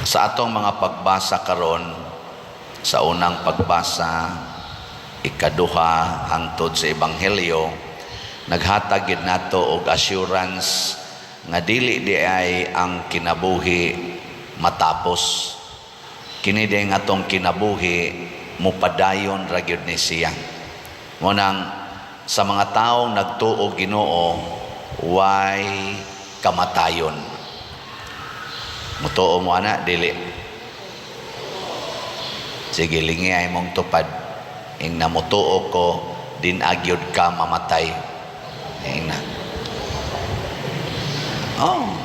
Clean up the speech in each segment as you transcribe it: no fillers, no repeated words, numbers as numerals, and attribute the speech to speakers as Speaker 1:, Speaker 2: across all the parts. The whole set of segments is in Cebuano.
Speaker 1: Sa atong mga pagbasa karon, sa unang pagbasa, ikaduha, hangtod sa Ebanghelyo, naghatag gid nato og assurance nga dili di ay ang kinabuhi matapos. Kini di nga atong kinabuhi mupadayon ra gyud ni siya. Mao nang sa mga taong nagtuo Ginoo, way kamatayon. Mutuo mo ana, dili? Sige, lingi ay mong tupad. Ingna, "Mutuo ko, din-a gyud ka mamatay." Ingna. Oh.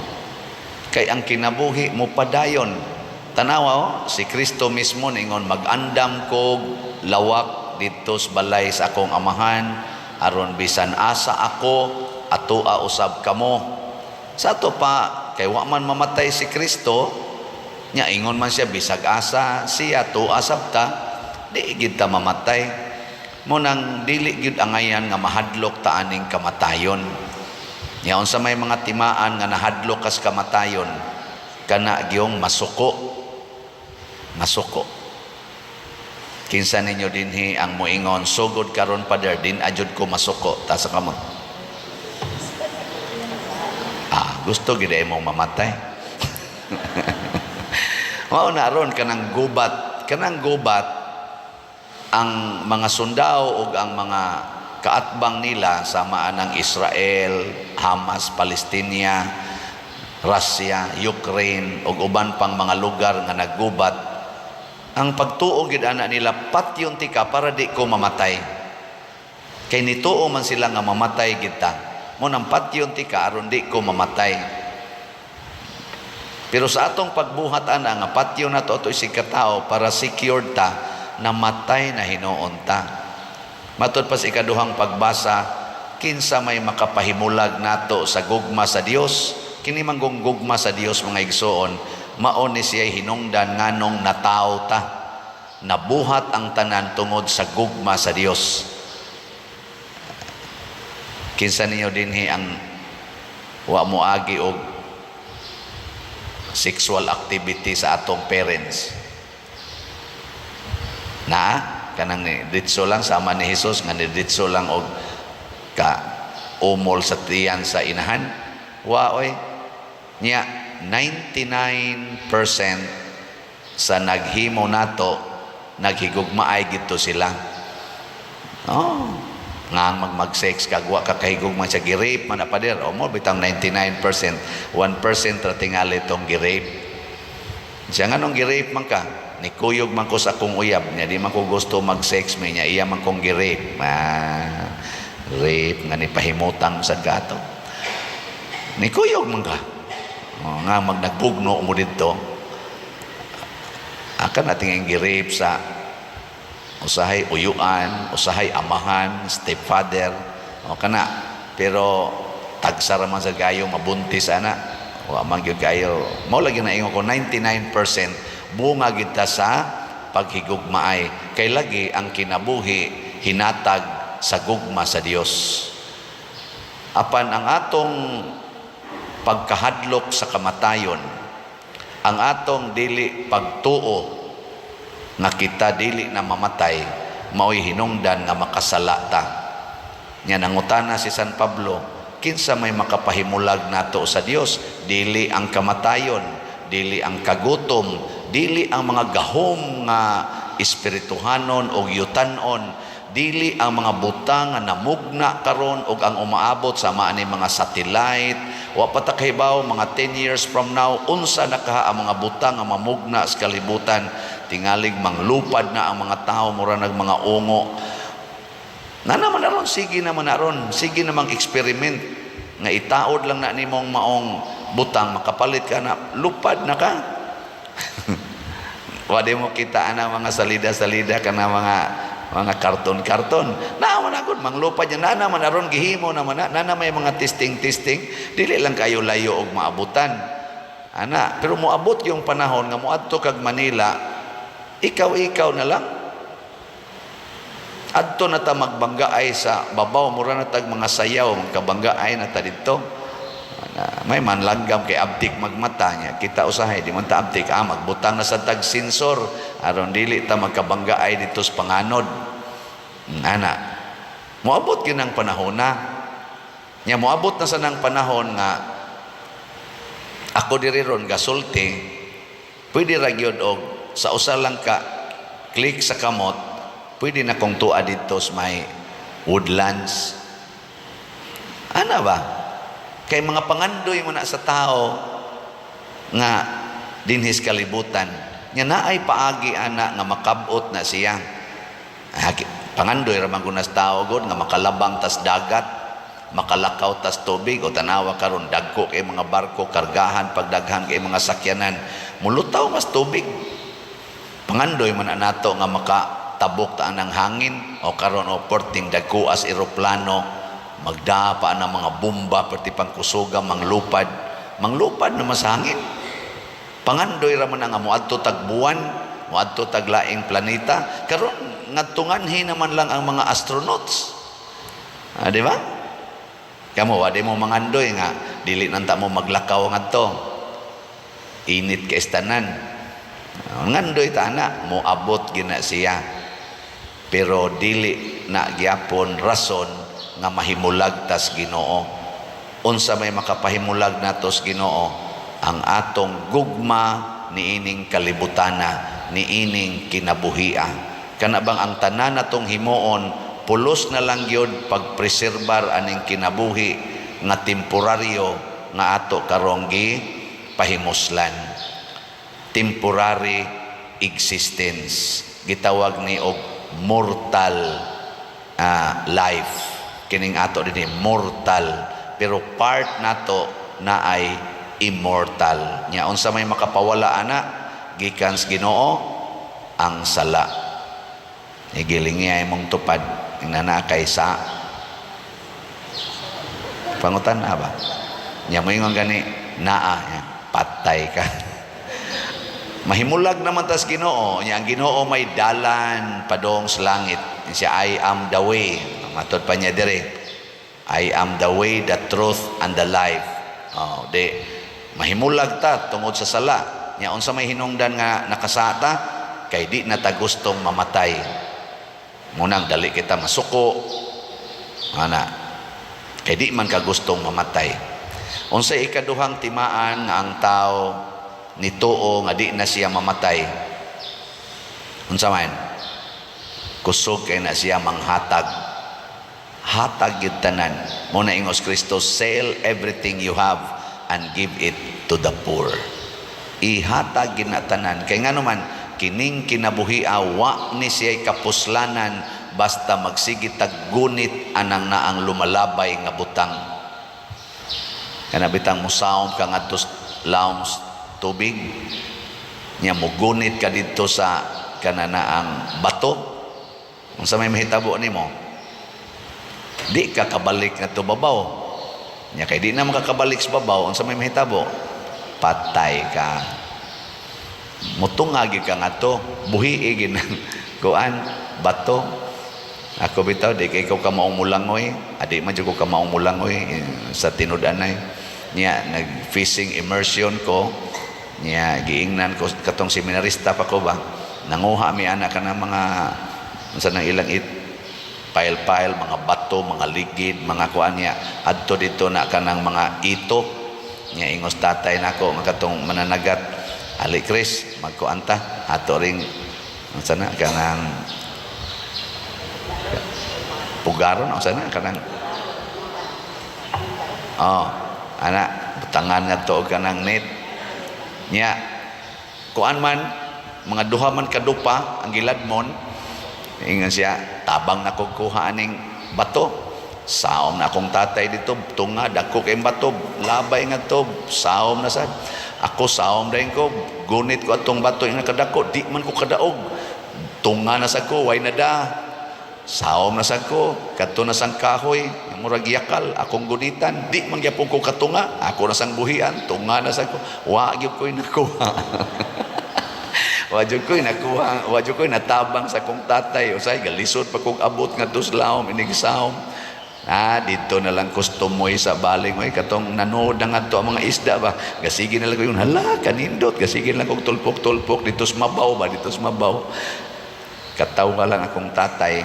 Speaker 1: Kay ang kinabuhi mo padayon. Tanawa oh, si Kristo mismo ningon, "Mag-andam kog lawak didto sa balay sa akong Amahan aron bisan asa ako, atoa usab kamo." Sa ato pa kay wa man mamatay si Kristo nya, ingon man siya bisag asa siya, atoa sab ta, di gid ta mamatay. Mao nang dili gyud angayan nga mahadlok ta aning kamatayon. Nya unsa may mga timaan nga nahadlok kas kamatayon? Kana gyung masuko. Masuko. Kinsa ninyo dinhi ang moingon, "Sugod karon, Pader, din-a jud ko masuko"? Taas kamot. Ah, gusto gid mong mamatay. Mao na ron kanang gubat, kanang gubat, ang mga sundao ug ang mga kaatbang nila sama ng Israel, Hamas, Palestina, Russia, Ukraine ug uban pang mga lugar nga naggubat. Ang pagtuo gid ana nila, patyon tika para di ko mamatay. Kay nituo man sila nga mamatay gid ta. Mao nang patyon tika aron di ko mamatay. Pero sa atong pagbuhat ana nga patyon nato ato isig katao para secured ta, namatay na hinuon ta. Matud pa sa ikaduhang pagbasa, kinsa may makapahimulag nato sa gugma sa Dios? Kini man gugma sa Dios, mga igsoon, mao ni siya hinungdan nganong natawo ta. Nabuhat ang tanan tungod sa gugma sa Dios. Kinsa ninyo dinhi ang wa mo agi og sexual activity sa atong parents? Na kanang ni ditso lang sama ni Jesus nga ni ditso lang og ka umol sa tiyan sa inahan? Wa oy. Nya 99% sa naghimo nato, naghigugmaay gito sila. Oh, nga ang mag-sex kag wa ka kahigugma siya, gi-rape man na, pader. O mo bitang 99%, 1% ra tingali tong gi-rape siya. Nganong gi-rape man ka? Nikuyog man ko sa akong uyab niya, di man ko gusto mag-sex may niya, iya man kong gi-rape. Ah, rape nga ni pahimutang sa gato. Nikuyog man ka. O, nga mag nagbugno mo didto. Akan natin ang gi-rape sa usahay uyuan, usahay amahan, stepfather, o kana. Pero tagsa ra man sa gayo mabuntis ana. Wa man gyud kayo. Mao lagi na ingon ko, 99% bunga gid ta sa paghigugmaay. Kay lagi ang kinabuhi hinatag sa gugma sa Dios. Apan ang atong pagkahadlok sa kamatayon, ang atong dili pagtuo nga kita dili na mamatay, mao'y hinungdan nga makasala ta. Nya nangutana si San Pablo, kinsa may makapahimulag nato sa Dios? Dili ang kamatayon, dili ang kagutom, dili ang mga gahom nga espirituhanon o yutanon, dili ang mga butang nga namugna karon og ang umaabot sama ani mga satellite. Wa pa ta kahibaw mga 10 years from now unsa na kaha ang mga butang nga mamugna sa kalibutan. Tingalig manglupad na ang mga tao, mura nag mga ungo na naman aron. Sige naman aron, sige namang experiment nga itaod lang na nimong maong butang, makapalit ka na, lupad na ka. Wa di mo kita ana mga salida-salida kana mga karton-karton. Na man agud manglupad niya na naman aron, gihimo naman na, na, na may mga testing-testing, dili lang kayo layo og maabutan. Ana, pero moabot yung panahon nga moadto kag Manila, ikaw-ikaw na lang. Adto na ta magbanggaay sa babaw, mura na tag mga sayaw, magkabanggaay na ta didto. May man langgam kay abtik magmata niya. Kita usahay di man ta abtik, magbutang na sa tag sensor aron dili ta magkabanggaay dito sa panganod. Ana. Moabot gyud ang panahon na. Nya moabot na sa nang panahon nga ako diri ron gasulti, pwede ra gyud og sa usa lang ka click sa kamot, pwede na kong tua dito sa may Woodlands. Ana ba? Kay mga pangandoy mo na sa tao nga dinhis kalibutan. Nga naay paagi ana nga makabot na siya. Pangandoy ra man gud sa tao god nga makalabang tas dagat, makalakaw tas tubig. O tanawa karon, dagko kay mga barko, kargahan pagdaghan kay mga sakyanan, mulutaw mas tubig. Pangandoy man nato nga makatabok ta ang hangin. O karon, o perting dagko as eroplano, magdapa ang mga bomba perti pangkusuga, manglupad manglupad na mas hangin. Pangandoy ra man nga moadto tag buwan, moadto tag laing planeta. Karon ngadtunganhi naman lang ang mga astronauts, di ba? Kamo, wa di mo mangandoy nga dili nanta mo maglakaw ngadto, init kay tanan? Ngandoy ta ana, moabot gina siya, pero dili na gyapon rason nga mahimulag tas Ginoo. Unsa may makapahimulag natos Ginoo? Ang atong gugma niining kalibutana, niining kinabuhia. Kana bang ang tanan natong himuon, pulos na lang gyud pagpreserbar aning kinabuhi nga temporaryo nga ato karong gi pahimuslan. Temporary existence, gitawag ni og mortal life. Kining ato dinhi mortal, pero part nato na ay immortal. Nya unsa may makapawala ana gikan sa Ginoo? Ang sala. Igiling niya imong tupad nga kay sa pangutan na ba nya, moingon gani naa nya, patay ka. Mahimulag naman tas Ginoo. Nya ang Ginoo may dalan padong sa langit. Siya, "I am the way." Matod pa niya dire, "I am the way, the truth and the life." Oh, di mahimulag ta tungod sa sala. Nya unsa may hinungdan nga nakasata? Kay di na ta gustong mamatay. Munang dali kita masuko ana, kay di man ka gustong mamatay. Unsay ikaduhang timaan nga ang tao nituo nga di na siya mamatay? Unsa man? Kusog kay na siya manghatag. Hatag gyud tanan mo na. Ingos Kristo, "Sell everything you have and give it to the poor." Ihatag gyud na tanan, kay ngano man kining kinabuhia wa ni siya kapuslanan basta magsige tag gunit anang naang lumalabay nga butang. Kana bitang musaom ka ngadto lawom tubig nya mugunit ka didto sa kananaang bato, unsa may mahitabo nimo? Di ka kabalik ngadto babaw. Nya kay di na makakabalik sa babaw, unsa may mahitabo? Patay ka. Mutunga gyud ka ngadto, buhi gid kuan bato. Ako bitaw, di kay ko kamaong mulangoy, adi man jud ko kamaong mulangoy sa tinud-anay. Niya nag fishing immersion ko, niya giingnan ko katong seminarista pa ko ba, nanguha mi ana kana mga unsa nang ilang it pile-pile, mga bato, mga ligid, mga kuan niya adto dito na kanang mga ito. Niya ingos tatay nako nga katong mananagat, "Ali Chris, magkuan ta, ato ring unsa na kanang pugaron, unsa na kanang, oh, ana, butangan nga to kanang net." Nya kuan man, mga duha man kadupa ang giladmon. Ingon siya, "Tabang na kog kuha aning bato." Saom na akong tatay dito, tunga, dagko kay bato, labay nga to, saom na sad. Ako saom dayon ko, gunit ko atong bato nga kadako, di man ko kadaog. Tunga na sa ko, way na da. Saom na sa ko, kadto na sang kahoy, murag yakal, akong gunitan, di man gyapon ko katunga, ako na sang buhian, tunga na sa ko, wa gyud ko'y nakuha. Wa jud ko'y nakuha, wa jud ko'y natabang sa kong tatay. Usay galisod pa kog abot nga sa lawom inig saom. Ah, dito na lang kustomoy sa baling oy, katong nanood na ngadto ang mga isda ba. Gasige na lang ko yung hala kanindot, gasige na lang kog tulpok-tulpok dito sa mabaw ba, dito sa mabaw. Katawa lang akong tatay.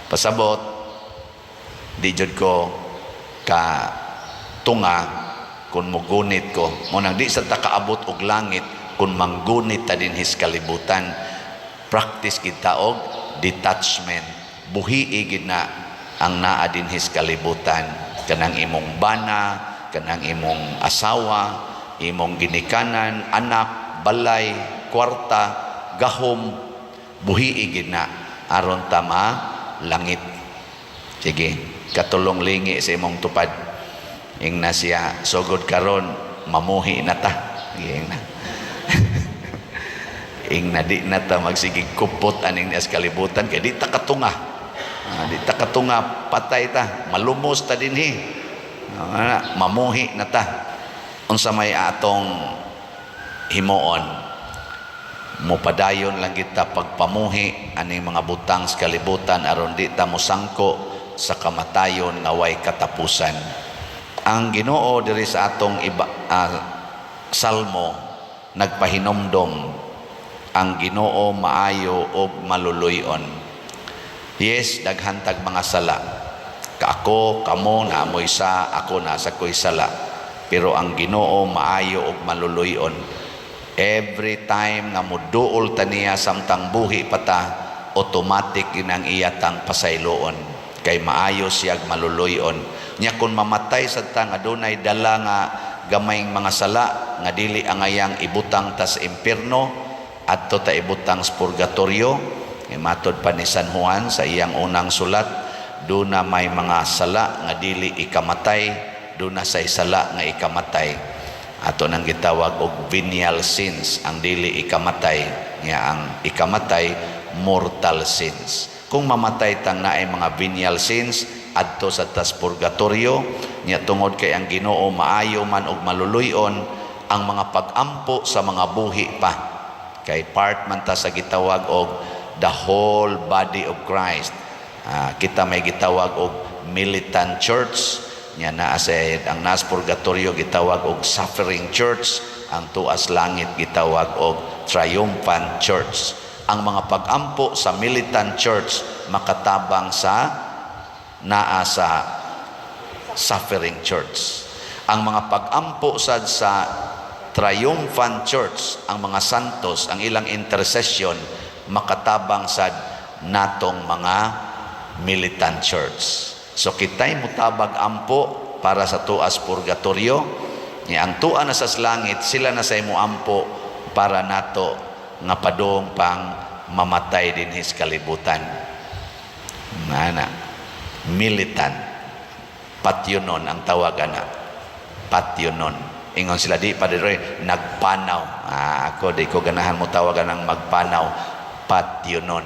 Speaker 1: Pasabot, di jud ko ka tunga kung mugunit ko. Mo nang di sa ta kaabot og langit kung manggunit ta dinhi sa kalibutan. Practice kita og detachment. Buhii gid na ang naa dinhi sa kalibutan, kanang imong bana, kanang imong asawa, imong ginikanan, anak, balay, kwarta, gahom, buhii gid na aron ta ma langit. Sige, katulong lingi sa imong tupad. Ingna siya, "Sugod karon mamuhi na ta." Sige, ingna. Ingna di na ta magsigig kupot aning nias kalibutan kay di ta katunga. Ah, di ta katunga, patay ta, malumos ta dinhi. Ah, mamuhi na ta. Unsa may atong himuon? Mopadayon lang kita pagpamuhi aning mga butang sa kalibutan aron di ta mosangko sa kamatayon nga way katapusan. Ang Ginoo diri sa atong iba, salmo nagpahinomdom, ang Ginoo maayo ug maluluy-on. Yes, daghan tag mga sala. Kaako, kamo naamoy sa ako nasa ko'y sala. Pero ang Ginoo maayo ug maluluy-on. Every time nga muduol ta niya samtang buhi pa ta, automatic yun ang iyatang pasayloon. Kay maayo siyag maluluy-on. Nya kung mamatay sa ta nga dunay dala nga gamayng mga sala nga dili angayang ibutang ta sa impierno, adto ta ibutang sa purgatorio. E matod pa ni San Juan sa iyang unang sulat, duna may mga sala nga dili ikamatay, duna say sala nga ikamatay. Ato nang gitawag og venial sins ang dili ikamatay, nga ang ikamatay mortal sins. Kung mamatay tang naay mga venial sins, adto sa tas purgatorio. Nya tungod kay ang Ginoo maayo man og maluluy-on, ang mga pag-ampo sa mga buhi pa, kay part man ta sa gitawag og the whole body of Christ. Ah, kita may gitawag og militant church. Nya naa sa ang nas purgatorio gitawag og suffering church, ang tuas langit gitawag og triumphant church. Ang mga pag-ampo sa militant church makatabang sa naa sa suffering church. Ang mga pag-ampo sad sa triumphant church, ang mga santos, ang ilang intercession makatabang sad natong mga militant church. So kitay mutabag ampo para sa tuas purgatorio, ni ang tua na sa langit, sila na sa imo ampo para nato nga padung pang mamatay dinhi sa kalibutan. Ngana, militant. Patyonon ang tawag ana. Patyonon. Ingon sila di pa diri nagpanaw. Ah, ako di ko ganahan mo tawagan ang magpanaw. Patyonon.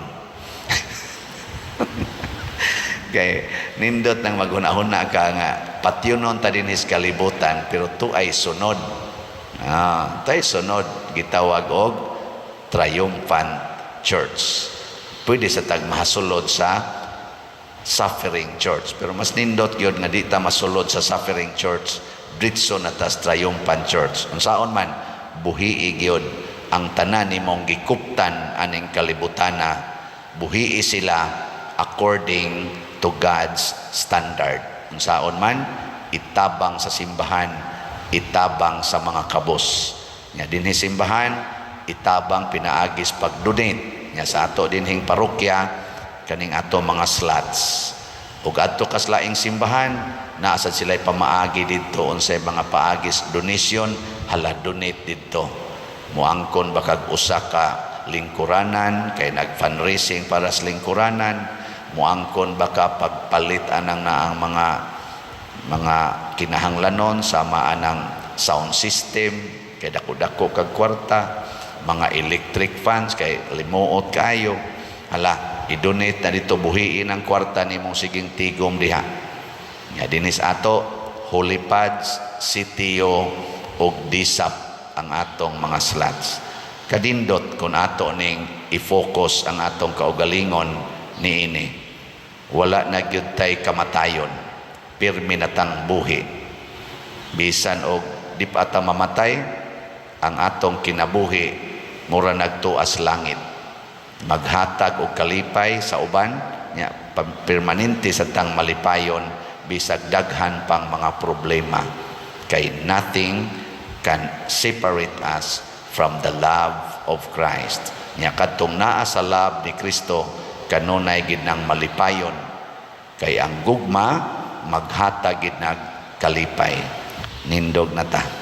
Speaker 1: Kay nindot nang maghuna-huna ka nga patyonon ta dinhi sa kalibutan, pero tuay sunod. Ah, tuay sunod gitawag og triumphant church. Pwede sa tag mahasulod sa suffering church, pero mas nindot gyud nga di ta masulod sa suffering church, diretso na tas triumphant church. Unsaon man, buhii gyud ang tanan nimong gikuptan aning kalibutana, buhii sila according to God's standard. Unsaon man, itabang sa simbahan, itabang sa mga kabos. Nya dinhi simbahan, itabang pinaagis pag-donate. Nya sa ato dinhing parokya, kaning ato mga slots. Ug adto kas laing simbahan, naa sad sila'y pamaagi didto unsay mga paagis donation, hala, donate didto. Muangkon ba kag usa ka lingkuranan kay nag-fundraising para sa lingkuranan, muangkon ba ka pagpalit anang na ang mga kinahanglanon sama anang sound system kay dako-dako kag kwarta, mga electric fans kay limuot kaayo, hala, i-donate na dito, buhiin ang kwarta nimong siging tigom diha. Nga dinis ato, Holy Pads, CTO ug DSAP ang atong mga slots. Kadindot kung ato ning i-focus ang atong kaugalingon niini. Wala na gyud tay kamatayon. Pirmi na tang buhi. Bisan og di pa ta mamatay, ang atong kinabuhi mura nagtuas langit. Maghatag og kalipay sa uban nya, permanente sa tang malipayon bisag daghan pang mga problema, kay nothing can separate us from the love of Christ. Nya kadtong naa sa love ni Kristo, kanunay gid nang malipayon, kay ang gugma maghatag gid nag kalipay. Nindog na ta.